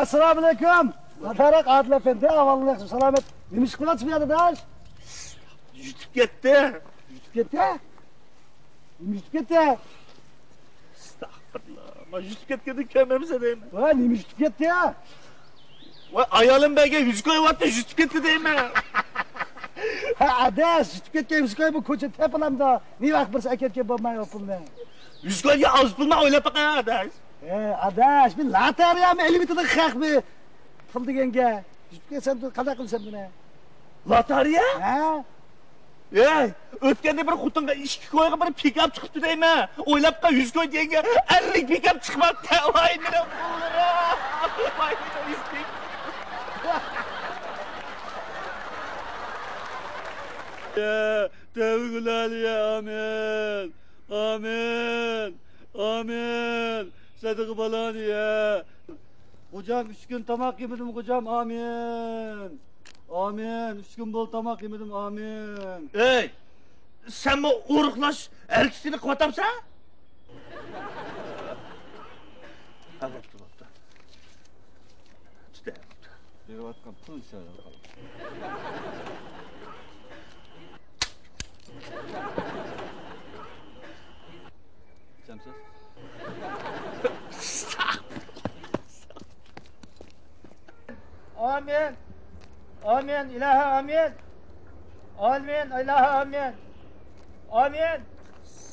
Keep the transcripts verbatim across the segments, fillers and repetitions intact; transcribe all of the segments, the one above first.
ئەسسالامۇئەلەيكۇم. مۇبارەك ئادىل ئەپەندى، ئەھۋالىڭ ياخشىمۇ، سالامەت؟ نېمە ئىش قىلىۋاتىسىز بۇ يەردە، ئاداش؟ يۈتۈپ كەتتى. يۈتۈپ كەتتى؟ نېمە يۈتۈپ كەتتى؟ ئەستەغپىرۇللا. مانا يۈتۈپ كەتكەندىن كۆرمەمسەن دەيمەن. ۋاي، نېمە يۈتۈپ كەتتى يا؟ ۋاي، ئايالىم بەرگەن يۈزۈك ئويۇۋاتتى، يۈتۈپ كەتتى دەيمەن. ھە، ئاداش، يۈتۈپ كەتكەن يۈزۈك ئوي بۇ كوچا تېپىلامدا. نېمە ۋاقىت بىرسى ئەكەتكەن بولمايۋۇ پۇلنى. يۈزۈك ئوينىگەن ئاز پۇلنى ئويلاپ باقاي، ئاداش. ھە، ئاداش، بىر لاتارىيەمۇ ئېلىۋېتىدۇ خەق بىر پۇل دېگەنگە. يۈتۈپ كەتسەم قانداق قىلىسەن بۇنى؟ لاتارىيە؟ ھە؟ ھەي، ئۆتكەندە بىر خوتۇنغا ئىككى كويغا بىر پىكاپ چىقىپتۇ دەيمەن. ئويلاپ باققىن، يۈز كوي دېگەنگە ئەللىك پىكاپ چىقماپتۇ. ۋاي مېنىڭ پۇللىرىم. ۋاي مېنىڭ يۈز پىكاپ. يا، تەۋە گۇناھنى يا، ئامىن. ئامىن. ئامىن. سەدىقە بالانى يە. غوجام، ئۈچ كۈن تاماق يېمىدىم، غوجام. ئامىن. ئامىن. ئۈچ كۈن بولدى تاماق يېمىدىم. ئامىن. ئەي، سەنمۇ ئورۇقلاش ھەرىكىتىنى قىلىۋاتامسەن؟ ھە، بوپتۇ، بوپتۇ. تۇتە، بوپتۇ. بېرىۋاتقان پۇل ئىشارە قىلىپ. ئامىن. ئامىن، ئىلاھە، ئامىن. ئامىن، ئىلاھە، ئامىن. ئامىن.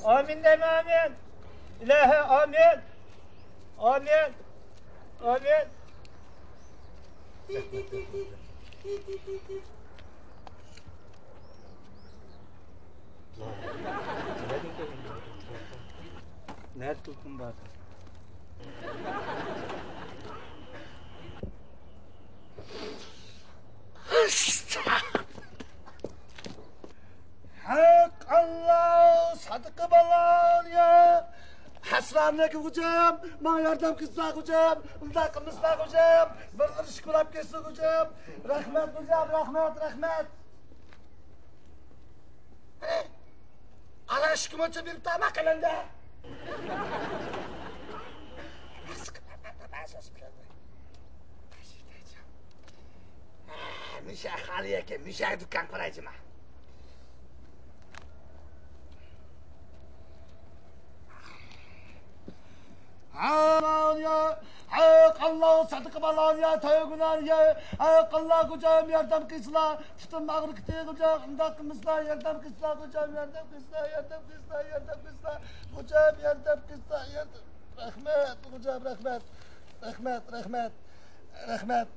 ئامىن دەيمەن، ئامىن. ئىلاھە، ئامىن. ئامىن. ئامىن. نەدە تېلېفون بار؟ ھەق ئاللا، سادىقە بالان يا. ئەسسالامۇئەلەيكۇم غوجام، ماڭا ياردەم قىلسىلا غوجام، ئۇنداق قىلمىسىلا غوجام، بىر قېرىش كولاپ كەتسۇن غوجام. رەھمەت غوجام، رەھمەت، رەھمەت. ئانا ئىككى مۇنچە بېرىپ تاماق قىلىندى. مۇشە خالىيەكە، مۇشە دۇكان قۇرايچىما. ھەق ئاللا، سادىقە بالان يا، تۆگىنان يا، ھەق ئاللا غوجام ياردەم قىلسىلا، پۇتۇم ئاغرىقتى غوجام، ئۇنداق قىلمىسىلا، ياردەم قىلسىلا غوجام، ياردەم قىلسىلا، ياردەم قىلسىلا، ياردەم قىلسىلا، غوجام ياردەم قىلسىلا، ياردەم. رەھمەت غوجام، رەھمەت، رەھمەت، رەھمەت، رەھمەت.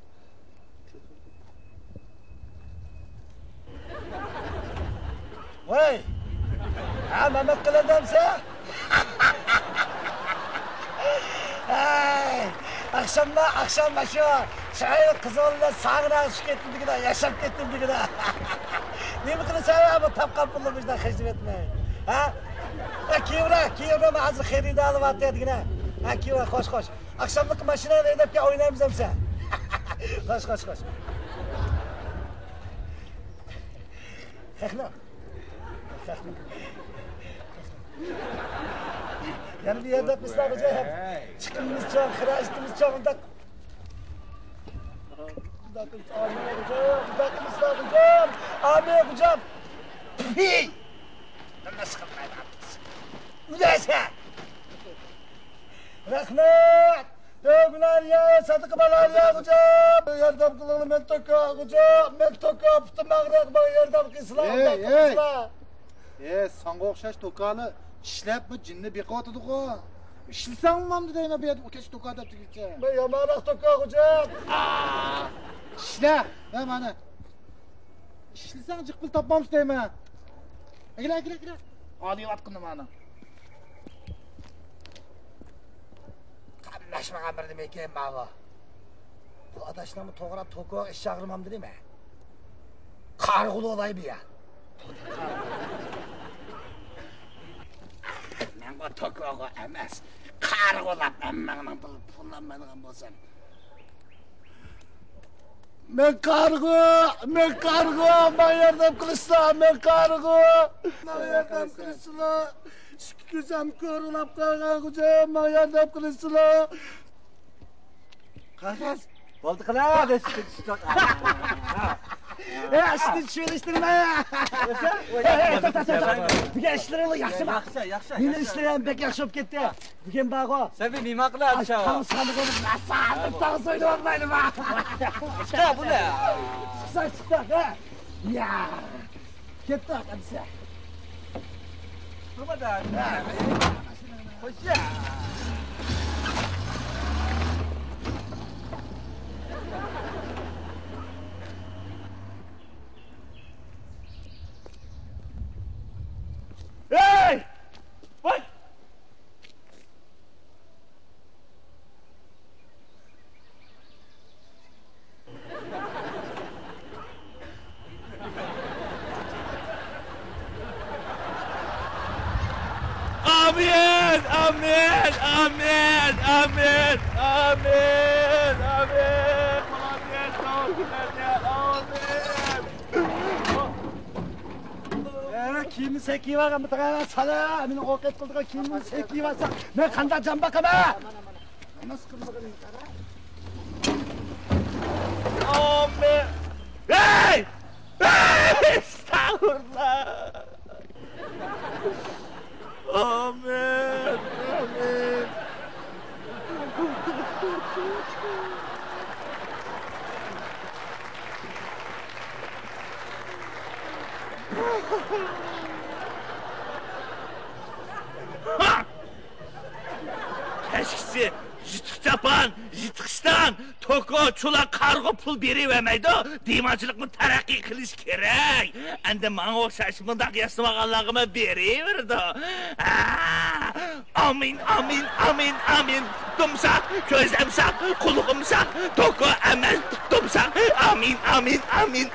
ۋاي! ھە، مەمەت قېلىندەمسە؟ ھەي، ئاخشامدا، ئاخشام ماشۇ چىرايلىق قىزىڭ بىلەن ساغىنىپ كەتتىم دېگىنە، ياشاپ كەتتىم دېگىنە. نېمە قىلىسەن يا، بۇ تاپقان پۇلنى مۇشۇنداق خەجلىۋەتمەي؟ ھە؟ ھە، كېيىنرەك، كېيىنرەك، مەن ھازىر خېرىدار ئالىۋاتىيە دېگىنە. ھە، كېيىن، خوش، خوش. ئاخشاملىققا ماشىنا ھەيدەپ كەل، ئوينايمىز ئەمسە. خوش، خوش، خوش. خەقنىڭ. خەقنىڭ. يەنە بىر يەردە بىز بارغۇچە. چىقىمىمىز چوڭ، خىراجىتىمىز چوڭ، ئۇنداق. ئۇنداق قىلسا، ئامىن غوجام، ئۇنداق قىلسا غوجام، ئامىن غوجام. پىي! نېمە ئىش قىلمايدىغان قىز. ئۆلەسەن! رەھمەت! تۆگىلەر يا، سادىقە بالار يا، غوجام! ياردەم قىلىڭلار، مەن توكا، غوجام! مەن توكا، پۇتۇم ئاغرىق، ماڭا ياردەم قىلسىلا، ئۇنداق قىلسىلا! ئەي، ساڭا ئوخشاش توكالار ئىشلەپ بۇ جىننى بېقىۋاتىدىغۇ. ئىشلىسەڭ مامدۇ دەيمەن، بۇ يەردە ئۇكەش توكا دەپ تۈگىتىچە. مەن يامانراق توكا غوجام. ئىشلە، ھە مانا. ئىشلىسەڭ جىق پۇل تاپمامسىز دەيمەن. ئەگىلە، ئەگىلە، ئەگىلە. ئالىيىۋاتقىنى مانا. قاملاشمىغان بىر نېمە ئىكەن ماۋۇ. بۇ ئاداشنىڭمۇ توغرا توكا ئىش چاغرىمامدۇ نېمە؟ قارىغۇلۇق ئالاي بۇ يا. مەن بۇ توكاغا ئەمەس، قارىغۇلاپ ھەممىڭنىڭ پۇل، پۇللانمايدىغان بولسام. مەن قارىغۇ، مەن قارىغۇ، ماڭا ياردەم قىلىشلا، مەن قارىغۇ. ماڭا ياردەم قىلىشلا. ئىككى كۆزۈم كورلاپ قالغان غوجام، ماڭا ياردەم قىلىشلا. قەغەز. بولدى قىلا، دەس چۈشتۇق. ئە، ئىشتىن چۈشۈرۈشتۈرمە. ئە، ئە، توختا، توختا. بۈگۈن ئىشلىرىڭلار ياخشىمۇ؟ ياخشى، ياخشى، مېنىڭ ياخشى. ئىشلىرىم بەك ياخشى بولۇپ كەتتى. بۈگۈن بارغۇ. سەن بىر نېمە قىلىسەن؟ ئاي، تاڭ سانىغۇ، ناسا، تاڭ سويۇنۇۋالمايلىما؟ چىقتا بۇنى. چىقسا، چىقتا، ھە؟ يا. كەتتۇق ئەمسە. تۇرمىدى. خوش. ھەي! ۋاي! ئامىن، ئامىن، ئامىن، ئامىن، ئامىن، ئامىن. ئامىن. ئە، كىيىمنى سەن كىيىۋالغان بۇ تاغا سالا، مېنىڭ ئوقەت قىلىدىغان كىيىمنى سەن كىيىۋالساڭ، مەن قانداق جان باقىمەن؟ ئامىن. ھەي! ھەي! ئەستەغپۇرۇللا! ئامىن! ئامىن! كەچكىسى يىرتىق چاپان، يىرتىق ئىشتان، توكو، چولا، قارىغۇ پۇل بېرىۋەرمەيدۇ. دېھمانچىلىقمۇ تەرەققىي قىلىشى كېرەك. ئەمدى ماڭا ئوخشاش مۇنداق ياسىنىۋالغانلارغىمۇ بېرىۋېرىدۇ. ئا، ئامىن، ئامىن، ئامىن، ئامىن. دۇمساق، كۆزەمساق، قۇلىقىمساق، توكو ئەمەس، دۇمساق. ئامىن، ئامىن، ئامىن.